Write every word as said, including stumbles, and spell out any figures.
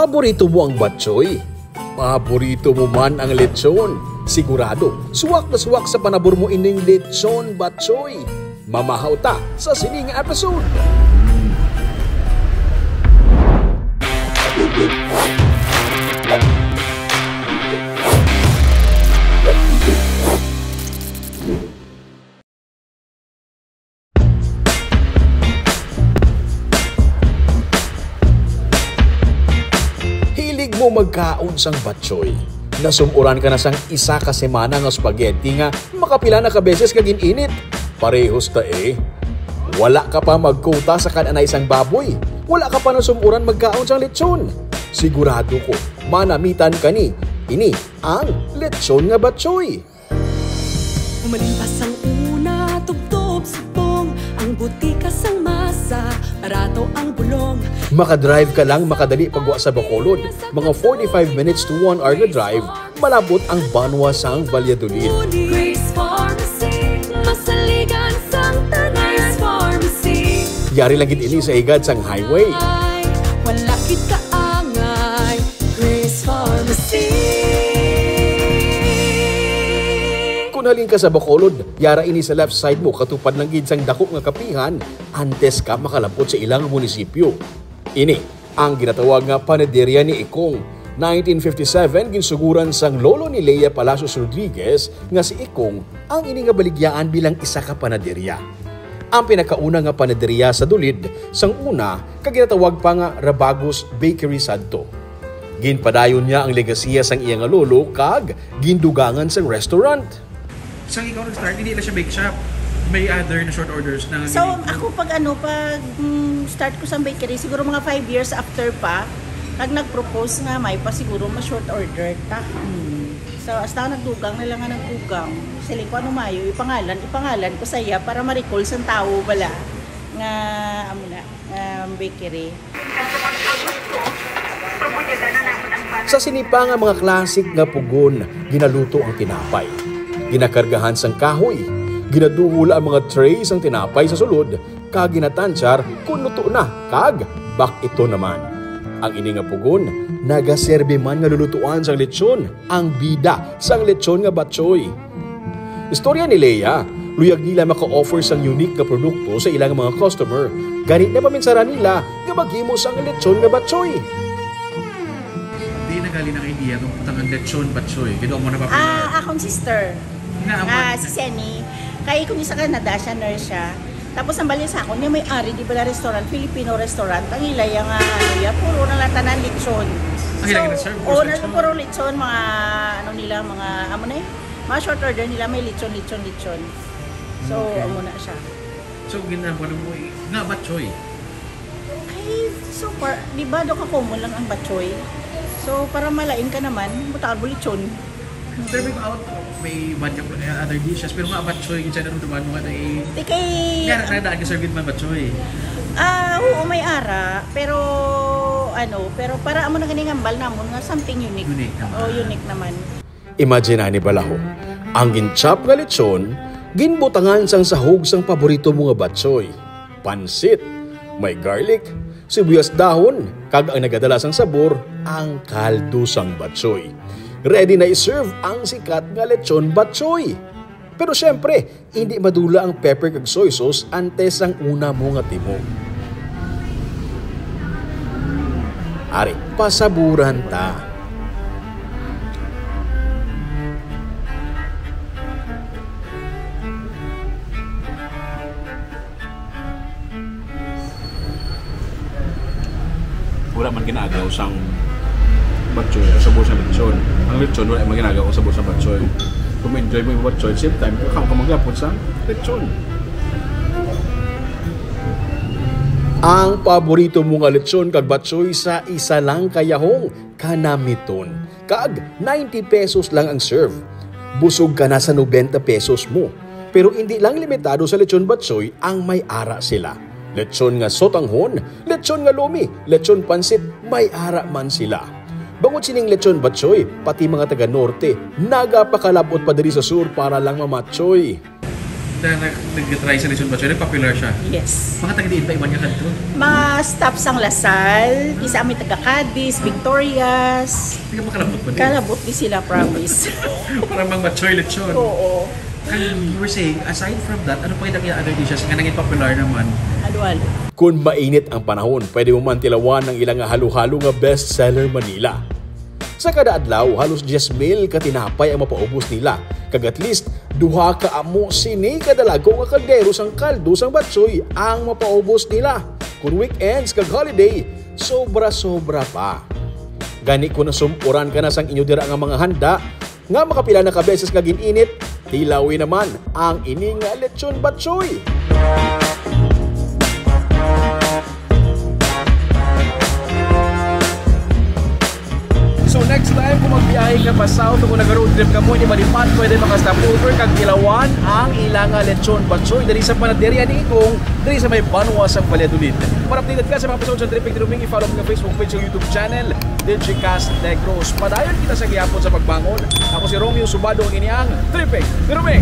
Paborito mo ang batchoy? Paborito mo man ang lechon? Sigurado, suwak na suwak sa panabor mo ining lechon batchoy. Mamahaw ta sa sining episode. Hilig mo magkaon sang batchoy? Nasum-uran ka na sang isa ka semana nga spaghetti nga makapila na ka beses ka gin-init? Parehos ta, eh. Wala ka pa magkuta sa kan-anay sang baboy. Wala ka pa nasum-uran magkaon sang lechon. Sigurado ko, manamitan ka ni. Ini ang lechon nga batchoy. Umalin pa sang una, tubtob subong, ang butika sang masa, barato ang bulong. Makadrive ka lang makadali pagwa sa Bacolod. Mga forty-five minutes to one hour nga drive, malabot ang banwa sang Valladolid. Grace Pharmacy, masaligan sang tanan. Grace Pharmacy. Yari lang gid ini sa higad sang highway. Wala kita angay. Grace Pharmacy. Kung halin ka sa Bacolod, yara ini sa left side mo, katupad lang gid sang dako nga kapihan, antes ka makalabot sa ilang munisipyo. Ini ang ginatawag nga panaderia ni Ikong. Nineteen fifty-seven, ginsuguran sang lolo ni Lea Palacios Rodriguez nga si Ikong ang ini nga baligyaan bilang isa ka panaderia. Ang pinakauna nga panaderia sa Dulid sang una ka ginatawag pa nga Rabagos Bakery sadto. Ginpadayon niya ang legasiya sang iya nga lolo kag gindugangan sang restaurant. Sang ikaw nag-start, hindi na siya bake shop. May other na short orders na So, nag- ako pag ano, pag mm, start ko sa bakery, siguro mga five years after pa, pag nag-propose nga may pa siguro ma-short order ta. So, hasta nagdugang na lang nga nagdugang. Sili ko ano mayo, ipangalan, ipangalan ko sa iya para ma-recall sang tawo bala nga amo na, nga bakery. Sa sini pa nga mga classic nga pugon, ginaluto ang tinapay. Ginakargahan sang kahoy. Ginaduhol ang mga tray sang tinapay sa sulod, kag ginatansyar kon luto na, kag bak-iton naman. Ang ini nga pugon, nagaserbi man nga lulutuan sang lechon, ang bida sang lechon nga batchoy. Istorya ni Lea, luyag nila maka-offer sang unique nga produkto sa ilang mga customer, gani napaminsaran nila nga maghimo sang lechon nga batchoy. Di na gali ang idea kung butangan lechon batchoy. Kaya mo na pa Ah, akong sister. Na, Ah, si Senny. Kay kung isa ka na siya, nurse siya. Tapos ang balya sa akon, niya may ari, di ba, na restaurant, Filipino restaurant. Ang ilaya nga, ano, ya, puro na lang tanan lechon. Ang ilaya na serve, puro oo, lechon. Puro lechon, mga, ano nila, mga, amo na eh. Mga short order nila, may lechon, lechon, lechon. So, Okay. Amo na siya. So, ginagawa mo, eh, nga batchoy? Okay, so far, di ba, do ka common lang ang batchoy? So, para malain ka naman, butangan mo lechon. Pero may out, may bad ka, eh, other dishes, pero nga batchoy, yung siya naruduman mo nga na eh. Di kay Kaya na, nadaan ka sa good man batchoy. Ah, oo, may ara, pero, ano, pero para amo na ganing hambal namon nga something unique. Unique naman. Oh, unique naman. Imagine ani bala ho, ang ginchop nga lechon, ginbutangan sang sahog sang paborito mo nga batchoy, pansit, may garlic, sibuyas dahon, kag ang nagadala sang sabor, ang kaldo sang batchoy. Ready na i-serve ang sikat nga lechon batchoy. Pero syempre, hindi madula ang pepper kag soy sauce antes sang una mo nga timog. Ari, pasaburan ta. Wala man ginaagaw sang batchoy, ang sabor sa lechon. Ang lechon, wala man ginagaw ang sabor sa batchoy. Kung ma-enjoy mo yung batchoy, same time, kakaon ka maghapon sa lechon. Ang paborito mo nga lechon kag batchoy sa isa lang ka yahong, kanamiton. Kag ninety pesos lang ang serve. Busog ka na sa nobenta pesos mo. Pero hindi lang limitado sa lechon batchoy ang may ara sila. Lechon nga sotanghon, lechon nga lomi, lechon pansit, may ara man sila. Bangod sining lechon batchoy, pati mga taga-norte, nagapakalabot pa diri sa sur para lang mamatchoy. Na nag-, nag-try sa lechon batchoy, nag-popular siya. Yes. Mga taga diin ba iban nga kadto? Mga staff sang Lasal, isa kami taga Cadiz, Victorias. Taga makalabot ba din? Kalabot di sila, promise. Para mang batchoy lechon. Oo. And you were saying, aside from that, ano pa yung other dishes nga naging popular naman? Halo-halo. Kung mainit ang panahon, pwede mo man tilawan ang ilang halo-halo nga best seller Manila. Sa kada adlaw, halos diyes mil ka tinapay ang mapaubos nila. Kag at least, duha ka amo sini kadalago nga kaldero sang kaldo sang batsoy ang mapaubos nila. Kung weekends kag holiday, sobra-sobra pa. Gani kung nasum-uran ka na sang inyo dira nga mga handa, nga makapila na ka beses nga gin-init, tilawi naman ang ini nga lechon batsoy. So next time kung magbiyahe ka pa south o kung nag-road trip ka mo, hindi malipat, pwede maka-stop over kag tilawan ang ila nga lechon batsoy diri sa panaderia ni Ikong, diri sa may banwa sa Valladolid. Para updated ka sa mga episode sa Tripig ni Ruming, i-follow ang Facebook page ug YouTube channel, Digicast Negros. Padayon kita sa gihapon sa pagbangon. Ako si Romeo Subado, ang ini ang Tripig ni Ruming.